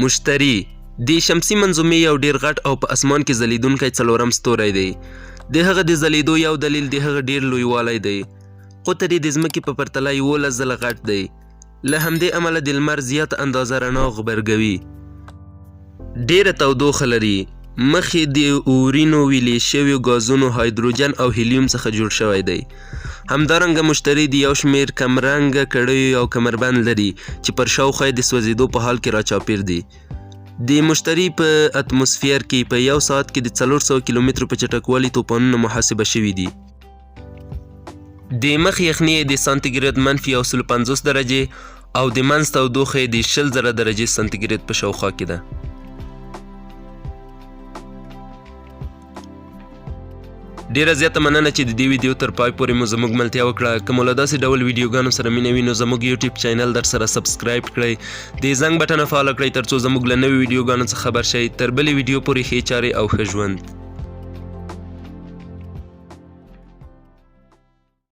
مشتري د شمسي منظومې یو ډیر غټ او په اسمان کې ځلیدونکی څلورم ستوری دی. د هغه د ځلیدو یو دلیل د هغه ډیر لویوالی دی. قطر یې د ځمکې په پرتله 11 ځله غټ دی. له همدې امله د لمر زیاته اندازه رڼا غبرګوي. ډېره تودوخه لري. مخ یې د اورینو ویلې شویو ګازونو هایدروجن او هیلیوم څخه جوړ شوی دی. همدارنګه مشتري د یو شمېر کمرنګه کړیو یو کمربند لري چې پر شاوخوا یې د سوځېدو په حال کې راچاپېر دي. د مشتري په اتموسفیر کې په یو ساعت کې د 400 کیلومترو په چټکوالي توپانونه محاسبه شوي دي. د مخ یخني یې د سانتي ګراد منفي 150 درجې او د منځ تودوخه یې د 20,000 درجې سانتي ګراد په شاوخوا کې ده. ډیره زیاته مننه چې د دې ویډیو تر پای پورې مو زموږ ملتیا وکړه. که مو له داسې ډول ویډیوګانو سره مینه وي نو زموږ یوټیوب چینل در سره سبسکرایب کړئ، د زنګ بټنه فعاله کړئ ترڅو زموږ له نویو ویډیوګانو څخه خبر شئ. تر بلې ویډیو پورې ښې چارې او ښه ژوند.